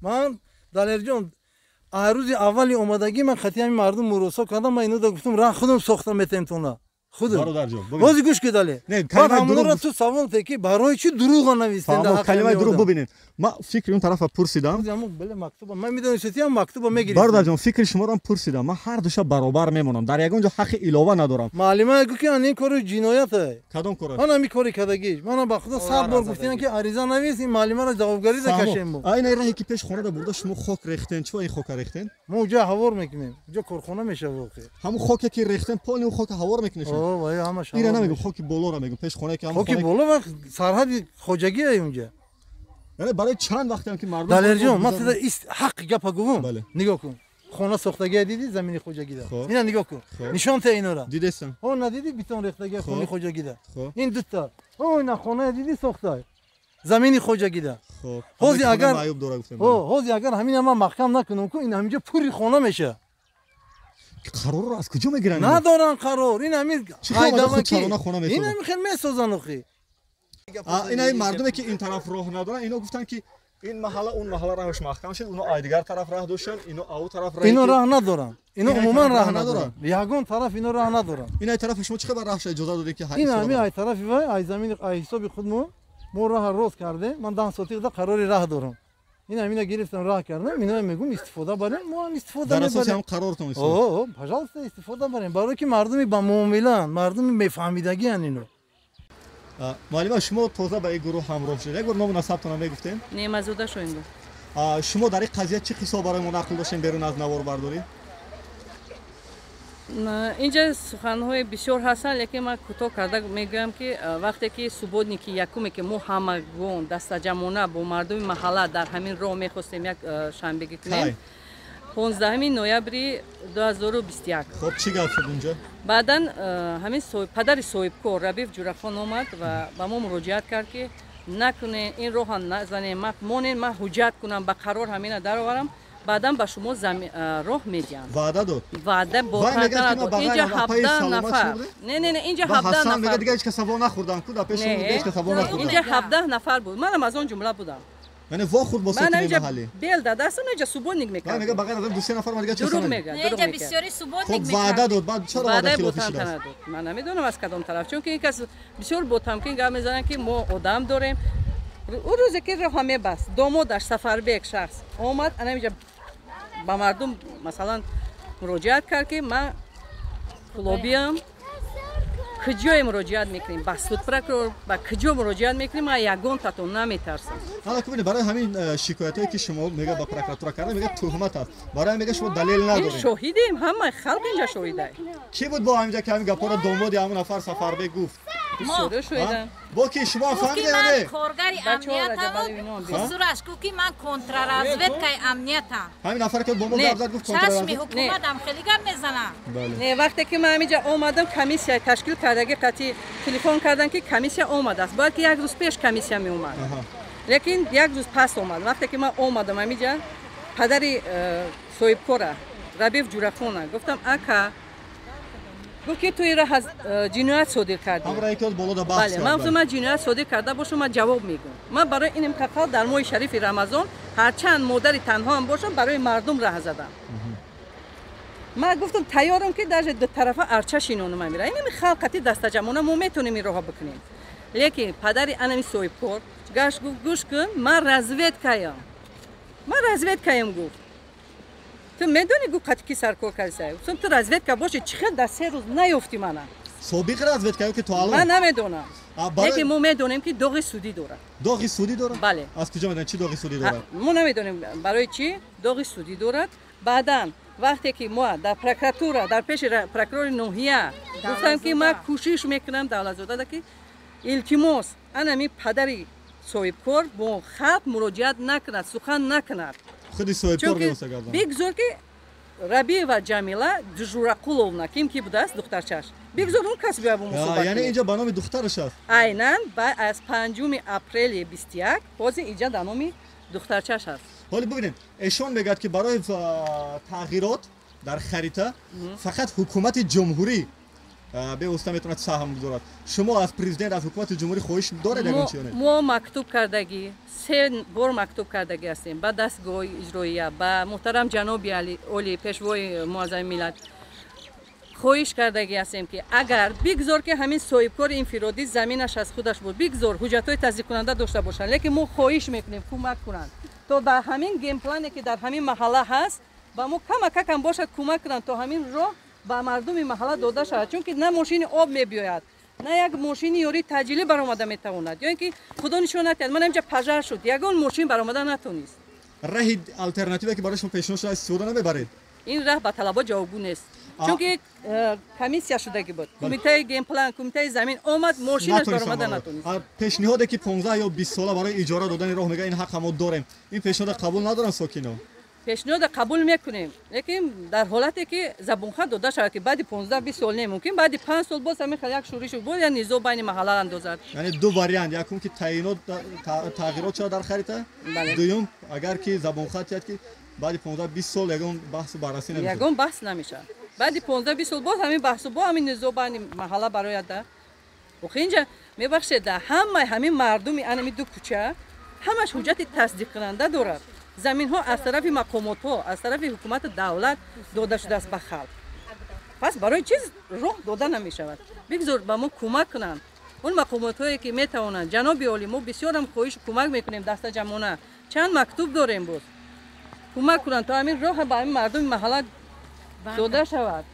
S2: Ман Далерҷон, аз рӯзи аввали омадагӣ ман хати ҳамин мардум муросо кардам, ман ино да гуфтам раҳ худам сохта метем тона. Худам.
S1: Бародарҷон,
S2: бози гӯш ки Далер. Баъд ҳамонро ту савол те ки барои чӣ дурӯғ навистем дар
S1: калимаи дурӯғ бибинед. Ман фикри он тарафа пурсидам.
S2: Бале, мактуба. Ман медонам сетиам мактуба мегирифтам.
S1: Бародарҷон, фикри шуморо пурсидам. Ман ҳар душа баробар мемонам. Дар ягон ҷо ҳаққи илова надорам.
S2: Муаллима гуфт ки ин кори ҷиноят аст.
S1: Кадом кор аст?
S2: Ман ҳамин кори кардагиш. Ман ба худо 100 бор гуфтам ки ариза навис, ин муаллимаро ҷавобгарӣ закашем мо.
S1: Ин раҳе ки пеш хона да бурда шумо хок рехтен, чӣ ин хока рехтен?
S2: Мо уҷа ҳавор мекунем. Уҷа корхона мешавад воқеъ.
S1: Ҳамун хоке ки рехтен, полни он хока ҳавор мекунед шумо?
S2: Вай ҳамаш.
S1: Ира намегум, хоки болоро мегум, пеш хона ки ҳамун
S2: хоки боло ва сарҳади хоҷагӣ ай унҷа.
S1: Яъне барои чанд вақте ки мардум
S2: Далерҷон, ман туда ҳаққи гапа гувум. Нигоҳ кун. Хона сохтагия дидӣ замини хоҷагида. Ина нигоҳ кун. Нишон те инора.
S1: Дидестам.
S2: О, надидӣ бетон рехтагия хони хоҷагида. Ин дута. О, ина хона дидӣ сохта. Замини хоҷагида. Ҳозир агар ҳозир агар ҳамина ман маҳкам накунам ку, ин ҳаминҷо пури хона меша.
S1: Қарорро аз куҷо мегиранд?
S2: Надоранд қарор. Ин ҳамин хайдамаки. Ин ҳамин хел месозанд охи.
S1: Ин ҳамин мардуме ки ин тараф роҳ надоранд, ино гуфтанд ки ин маҳалла он маҳалла роҳаш маҳкам шуд, оно ай дигар тараф роҳ доштанд, ино ау тараф роҳ.
S2: Ино роҳ надоранд. Ино умуман роҳ надоранд. Ягон тараф ино роҳ надоранд.
S1: Ин ай тараф шумо чӣ қадар роҳша иҷоза додед ки
S2: ин ҳамин ай тарафи вай, ай замини ай ҳисоби худ мо роҳ рост кардем. Ман 10 сотиқда қарори роҳ дорам. Ин ҳамина гирифтам роҳ кардам, ино мегум истифода барем, мо ҳам истифода
S1: Дар
S2: мебарем.
S1: асоси ҳам қарортон истифода.
S2: О, пожалуйста, истифода барем. Барои ки мардуми ба муомилаанд, мардуми мефаҳмидагианд ино.
S1: Муаллима, шумо тоза ба ин гурӯҳ ҳамроҳ шудед. Як бор ному насабтонро мегуфтем?
S4: Неъматзода Шоҳингул.
S1: Шумо дар ин қазия чӣ қисса барои мо нақл доштем берун аз наворбардорӣ?
S4: Инҷа суханҳои бисёр ҳастанд, лекин ман кӯтоҳ карда мегӯям, ки вақте ки субботники якуме, ки мо ҳамагон дастаҷамона бо мардуми маҳалла дар ҳамин роҳ мехостем як шанбегӣ кунем, 15 ноябри 2021.
S1: Хоб, чӣ гап шуд инҷо?
S4: Баъдан ҳамин падари соҳибкор Рабиев Ҷурахон омад ва ба мо муроҷиат кард, ки накунед, ин роҳа назанем, монед, ман ҳуҷҷат кунам, ба қарор ҳамина дароварам, баъдан ба шумо роҳ медиҳам.
S1: Ваъда дод.
S4: Ваъда бо дод. Инҷа 17 нафар. Не, не, не, инҷа 17 нафар.
S1: Мегӯяд дигар ҳеҷ каса во нахӯрдам, ку дар пеши ҳеҷ каса во нахӯрдам.
S4: Инҷа 17 нафар буд. Манам аз он ҷумла будам.
S1: Яъне вохӯрд бо сокинони маҳаллӣ.
S4: Бел дадастам, инҷа субботник мекард.
S1: Мегӯяд ба ғайр аз он 2-3 нафар ма дигар чӣ
S4: дурӯғ мегӯяд.
S3: Инҷа бисёри субботник
S1: мекард. Хоб, ваъда дод, баъд чаро ваъда хилофӣ шудааст?
S4: Ман намедонам аз кадом тараф, чунки ин кас бисёр бо тамкин гап мезананд, ки мо одам дорем. Ӯ рӯзе ки роҳа мебаст, домодаш Сафарбек шахс омад, ана инҷа ба мардум масалан муроҷиат кард, ки ман кулобиам, куҷое муроҷиат мекунем? Ба суд, прокурор, ба куҷо муроҷиат мекунем? Ман ягон татон наметарсам.
S1: Ҳала кубинед, барои ҳамин шикоятҳое ки шумо мега ба прокуратура карда, мега туҳмат аст. Барои мега шумо далел надоред.
S4: Шоҳидем, ҳама халқ инҷа шоҳида.
S1: Кӣ буд бо ҳаминҷа ки ҳамин гапҳоро домоди ҳамон нафар Сафарбек гуфт?
S4: Бисёре шоҳидам.
S1: Бо ки шумо фаҳмидед ё не?
S3: Коргари амниятам, хусураш гуфт, ки ман контрразведкаи амниятам.
S1: Ҳамин нафар ки бо мо гап зад гуфт контрразведка.
S3: Чашми ҳукуматам хеле гап мезанам.
S4: Не, вақте ки ман ҳаминҷа омадам, комиссия ташкил кардаги қатъи телефон кардан, ки комиссия омадааст. Бояд ки як рӯз пеш комиссия меомад. Лекин як рӯз пас омад. Вақте ки ман омадам ҳаминҷа, падари соҳибкора Рабиев Ҷурахона гуфтам, ака, гуфт ки ту ира ҷиноят содир кардӣ. Бале, ман гуфтам, ман ҷиноят содир карда бошам, ман ҷавоб мегӯям. Ман барои ин имқақал дар моҳи шарифи Рамазон ҳарчанд модари танҳоам бошам, барои мардум раҳ задам. Ман гуфтам, тайёрам, ки даже дутарафа арча шинонам амира. Инами халқати дастаҷамона мо метавонем ин роҳа бикунем. Лекин падари анами соҳибкор гашт гуфт, гӯш кун, ман разведкаям. Ман разведкаям, гуфт. Ту медонӣ, гуфт, қати ки саркор кардисай? Гуфтам, ту разведка бошӣ, чӣ хел дар 3 рӯз наёфтӣ мана?
S1: Собиқ разведка ё ки то алон?
S4: Ман намедонам. Лекин мо медонем, ки доғи судӣ дорад.
S1: Доғи судӣ дорад?
S4: Бале.
S1: Аз куҷо медонед, чӣ доғи судӣ дорад?
S4: Мо намедонем барои чӣ доғи судӣ дорад. Баъдан вақте ки мо дар прокуратура, дар пеши прокурори ноҳия гуфтам, ки ман кӯшиш мекунам, Давлатзодада, ки илтимос, анами падари соҳибкор бо халқ муроҷиат накунад, сухан накунад.
S1: Худи соҳибкор меоста гап занад.
S4: Бигзор ки Рабиева Ҷамила Ҷурақуловна, ким ки будааст духтарчаш, бигзор он кас биёяд бо мо суҳбат.
S1: Яъне инҷа ба номи духтараш аст?
S4: Айнан аз 5 апрели 21 ҳозир инҷа дар номи духтарчаш аст.
S1: Ҳоло бибинед, эшон мегӯяд, ки барои тағйирот дар харита фақат ҳукумати ҷумҳурӣ бевосита метавонад саҳм гузорад. Шумо аз президент, аз ҳукумати ҷумҳурӣ хоҳиш доред ягон чи ё не?
S4: Мо мактуб кардагӣ, 3 бор мактуб кардагӣ ҳастем ба дастгоҳи иҷроия, ба муҳтарам ҷаноби оли, пешвои муаззами миллат хоҳиш кардагӣ ҳастем, ки агар бигзор ки ҳамин соҳибкори инфиродӣ заминаш аз худаш буд, бигзор ҳуҷҷатҳои тасдиқкунанда дошта бошанд, лекин мо хоҳиш мекунем кӯмак кунанд, то ба ҳамин генплане ки дар ҳамин маҳалла ҳаст ба мо камакакам бошад кӯмак кунанд, то ҳамин роҳ ба мардуми маҳалла дода шавад. Чунки на мошини об мебиёяд, на як мошини ёрии таъҷилӣ баромада метавонад, ё ин ки худо нишон надиҳад, ман инҷа пажар шуд, ягон мошин баромада натонист.
S1: Раҳи алтернативе ки барои шумо пешниҳод шуда истифода намебаред?
S4: Ин раҳ ба талабот ҷавобгӯ нест, чунки комиссия шудагӣ буд, кумитаи генплан, кумитаи замин омад, мошинаш баромада натонист.
S1: Пешниҳоде ки 15 ё 20 сола барои иҷора додани роҳ мегӯяд, ин ҳаққа мо дорем, ин пешниҳода қабул надоранд сокино?
S4: Пешниҳода қабул мекунем, лекин дар ҳолате ки забонхат дода шавад, ки баъди 15-20 сол не, мумкин баъди 5 сол боз ҳамин хел як шӯришу боз як низоъ байни маҳалла андозад.
S1: Яъне ду вариант: якум ки таъинот тағйирот шавад дар харита, дуюм агар ки забонхат яд, ки баъди 15-20 сол ягон баҳсу баррасӣ намешавад.
S4: Ягон баҳс намешавад. Баъди 15-20 сол боз ҳамин баҳсу бо ҳамин низоъ байни маҳалла барояд. Охи инҷа мебахшед, ҳамаи ҳамин мардуми анами ду кӯча ҳамаш ҳуҷҷати тасдиқкунанда дорад. Заминҳо аз тарафи мақомотҳо, аз тарафи ҳукумати давлат дода шудааст ба халқ. Пас барои чиз роҳ дода намешавад? Бигзор ба мо кӯмак кунанд он мақомотҳое ки метавонанд. Ҷаноби олӣ, мо бисёрам хоҳишу кӯмак мекунем дастаҷамона. Чанд мактуб дорем боз. Кӯмак кунанд то ҳамин роҳ ба ҳамин мардуми маҳалла дода шавад.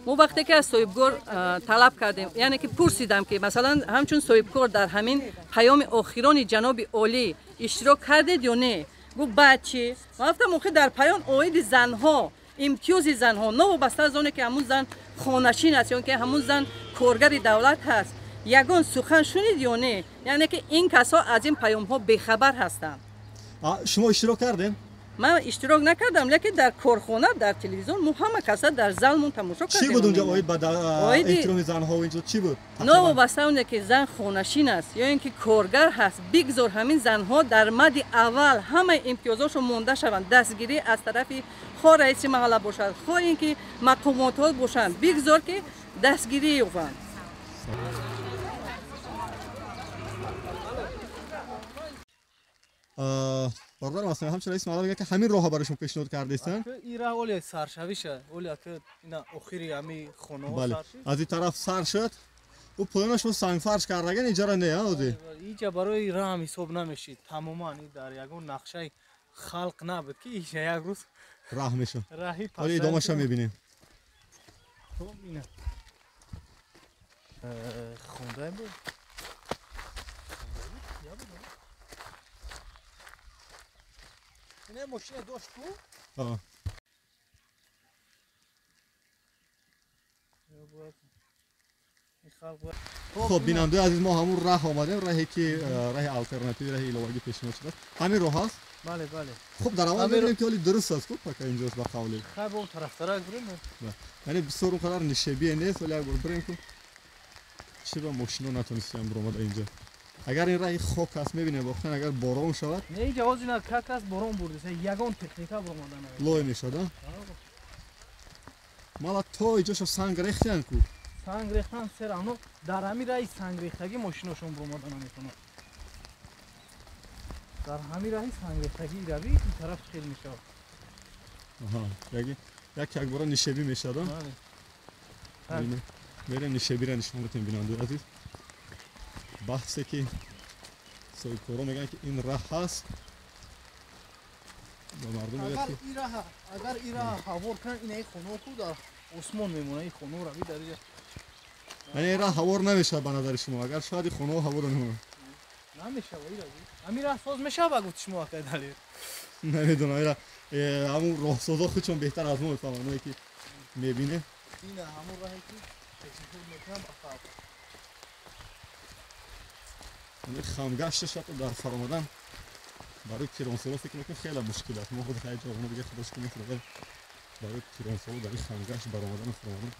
S4: Мо вақте ки аз соҳибкор талаб кардем, яъне ки пурсидам ки масалан ҳамчун соҳибкор дар ҳамин паёми охирони ҷаноби олӣ иштирок кардед ё не? Гуфт баъд чӣ? Ман гуфтам охир дар паём оиди занҳо, имтиёзи занҳо, новобаста аз оне ки ҳамун зан хонашин аст ё ки ҳамун зан коргари давлат ҳаст, ягон сухан шунид ё не? Яъне ки ин касҳо аз ин паёмҳо бехабар ҳастанд.
S1: Шумо иштирок кардем?
S4: Ман иштирок накардам, лекин дар корхона, дар телевизион мо ҳама каса дар залмон тамошо кардем.
S1: Чӣ буд унҷо оид ба эҳтироми занҳо инҷо чӣ буд?
S4: Новобаста оне ки зан хонашин аст ё ин ки коргар ҳаст, бигзор ҳамин занҳо дар мади аввал ҳамаи имтиёзошон монда шаванд. Дастгирӣ аз тарафи хо раиси маҳалла бошад, хо ин ки мақомотҳо бошанд, бигзор ки дастгирӣ ёбанд.
S1: Бародар масалан ҳамчун раиси маҳалла мегӯяд ки ҳамин роҳро барои шумо пешниҳод кардастанд.
S5: Ин роҳ оле саршавиша, оле ки ина охири ҳамин хонаҳо сар шуд.
S1: Аз ин тараф сар шуд. Ӯ поёнаш мо сангфарш кардаган инҷаро не, оди.
S5: Инҷа барои роҳ ҳам ҳисоб намешид. Тамоман ин дар ягон нақшаи халқ набуд ки инҷа як рӯз
S1: роҳ мешуд. Ҳоло идомаашро мебинем.
S5: Хуб ина. Хондаем буд. Не мошина дошт ку?
S1: Хуб бинандаи азиз, мо ҳамун раҳ омадем, раҳе ки раҳи алтернативӣ, раҳи иловагӣ пешниҳод шудааст. Ҳамин роҳ аст?
S5: Бале, бале.
S1: Хуб дар аввал мебинем ки ҳоли дуруст аст ку, пока инҷост ба қавле.
S5: Хай бо он тарафтарак бирем.
S1: Яъне бисёр он қадар нишебие нест, вале як бор бирем ку чӣ ба мошино натонистем биромада инҷо. Агар ин раҳи хок аст, мебинем воқеан агар борон шавад.
S5: Не, инҷа ҳозир ина как аст борон бурдааст, ягон техника баромада намешавад.
S1: Лой мешавад, а? Мала то инҷошо санг рехтиянд ку.
S5: Санг рехтан сер ано дар ҳамин раҳи сангрехтагӣ мошиношон баромада наметавонад. Дар ҳамин раҳи сангрехтагӣ рави ин тараф хел мешавад.
S1: Аҳа, як як бора нишебӣ мешавад, а? Мерем нишебиро нишон медиҳем бинандаи азиз. Баҳсе ки соҳибкорон мегӯянд ки ин раҳ ҳаст ба мардум мегӯяд ки
S5: агар ин раҳ ҳавор кунанд, ина ин хонаҳо ку дар осмон мемонад, ин хонаҳо рави дар инҷа.
S1: Яъне ин раҳ ҳавор намешавад ба назари шумо? Агар шояд ин хонаҳо ҳавор намемонад.
S5: Намешавад ин раҳ. Ҳамин раҳ соз мешавад ба гуфти шумо акай Далер?
S1: Намедонам, ин раҳ ҳамун роҳсозо худшон беҳтар аз мо мефаҳманд, оное ки мебинем.
S5: Ина ҳамун раҳе ки пешниҳод мекунанд ба халқ.
S1: Хамгашташ ҳатто дар фаромадан барои пиронсоло фикр мекунем хеле мушкил аст. Мо худ хеле ҷавоно дига худо шукр мекунем, барои пиронсоло дар ин хамгашт баромадану фаромадан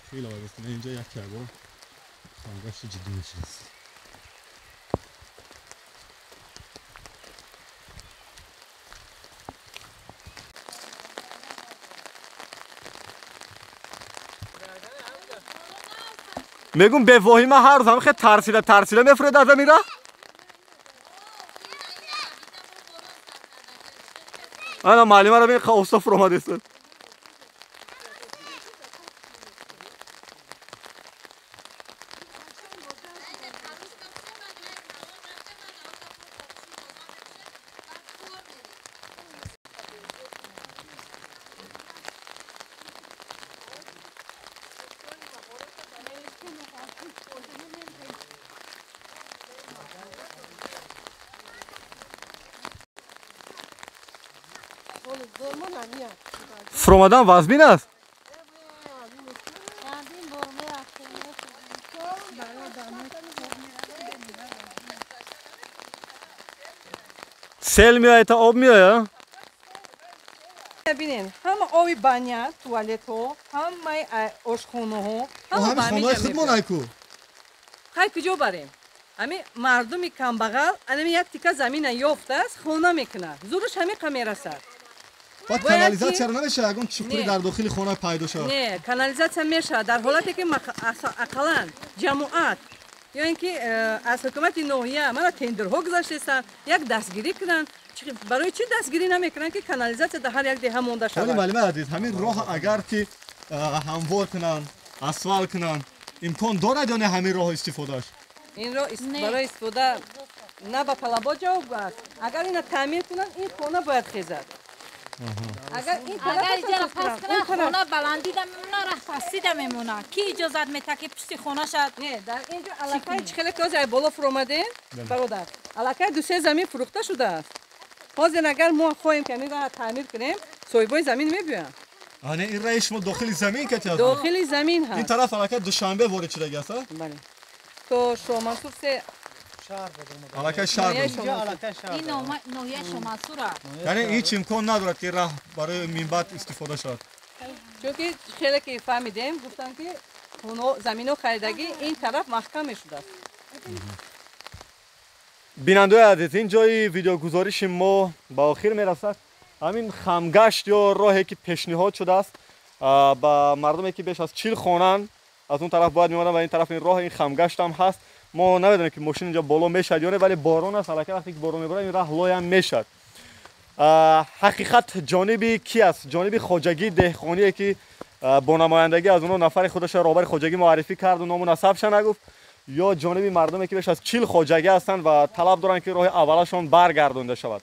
S1: хеле вай аст. Инҷа як ягон хамгашти ҷиддӣ мешудааст. Мегум бевоҳима ҳар рӯз ҳам хеле тарсида тарсида мефуред аз ҳамин раҳ? Ана муаллимаро бин оста фуромадааст. Фуромадан вазмин аст? Сел меояд та об меояд?
S4: Бинен, ҳама оби баня, туалетҳо, ҳамаи ошхонаҳо, ҳама ба ҳамин
S1: хонаи худмон айку.
S4: Хай куҷо барем? Ҳамин мардуми камбағал анами як тика замина ёфтааст, хона мекунад. Зураш ҳамиқа мерасад.
S1: Баъд канализатсияро намешавад ягон чуқурӣ дар дохили хона пайдо шавад?
S4: Не, канализатсия мешавад дар ҳолате ки ақаллан ҷамоат ё ин ки аз ҳукумати ноҳия мана тендерҳо гузаштаистанд, як дастгирӣ кунанд. Барои чӣ дастгирӣ намекунанд ки канализатсия дар ҳар як деҳа монда шавад?
S1: Вале муаллима азиз, ҳамин роҳ агар ки ҳамвор кунанд, асфалт кунанд, имкон дорад ё не ҳамин роҳ истифодааш?
S4: Ин роҳ барои истифода На ба талабот ҷавобгӯ аст. Агар ина таъмир кунанд, ин хона бояд хезад. Агар ин
S3: тараф кунанд, хона баландида мемонад, раҳ пастида мемонад. Ки иҷозат метаҳад, ки пушти хона шад?
S4: Не, дар ин ҷо аллакай чӣ хеле ки ҳозир боло фуромадем, бародар, аллакай ду-се замин фурӯхта шудааст. Ҳозир агар мо хоҳем, ки ҳамин раҳ таъмир кунем, соҳибои замин мебиёянд.
S1: Ане ин раи шумо дохили замин кати аст?
S4: Дохили замин ҳаст.
S1: Ин тараф аллакай Душанбе ворид шудаги аст, а?
S4: Бале. То Шоҳмансур се
S1: аллакай шаҳр.
S3: Ин ноҳияи Шоҳмансур аст.
S1: Яъне ҳеҷ имкон надорад, ки раҳ барои минбаъд истифода шавад.
S4: Чунки хеле ки фаҳмидем, гуфтанд, ки замино харидагӣ ин тараф маҳкам мешудааст.
S1: Бинандаои азиз, ин ҷои видеогузориши мо ба охир мерасад. Ҳамин хамгашт ё роҳе ки пешниҳод шудааст ба мардуме, ки беш аз 40 хонанд, аз он тараф бояд меомаданд ва ин тараф ин роҳ, ин хамгашт ҳам ҳаст. Мо намедонем, ки мошин инҷо боло мешавад ё не, вале борон аст, аллакай вақте ки борон меборад, ин раҳ лоям мешавад. Ҳақиқат ҷониби ки аст? Ҷониби хоҷагии деҳқоние, ки бо намояндагӣ аз онҳо нафари худашро роҳбари хоҷагӣ муаррифӣ карду ному насабша нагуфт, ё ҷониби мардуме, ки беш аз 40 хоҷагӣ ҳастанд ва талаб доранд, ки роҳи аввалашон баргардонда шавад.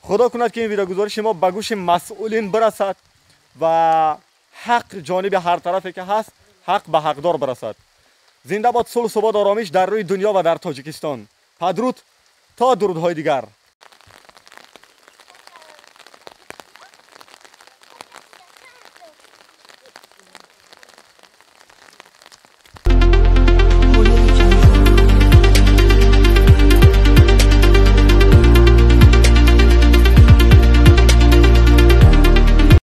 S1: Худо кунад, ки ин видеогузориши мо ба гӯши масъулин бирасад ва ҳақ ҷониби ҳар тарафе ки ҳаст, ҳақ ба ҳақдор бирасад. Зинда бод сулҳ, субот, оромиш дар рӯи дунё ва дар Тоҷикистон. Падруд то дурудҳои дигар.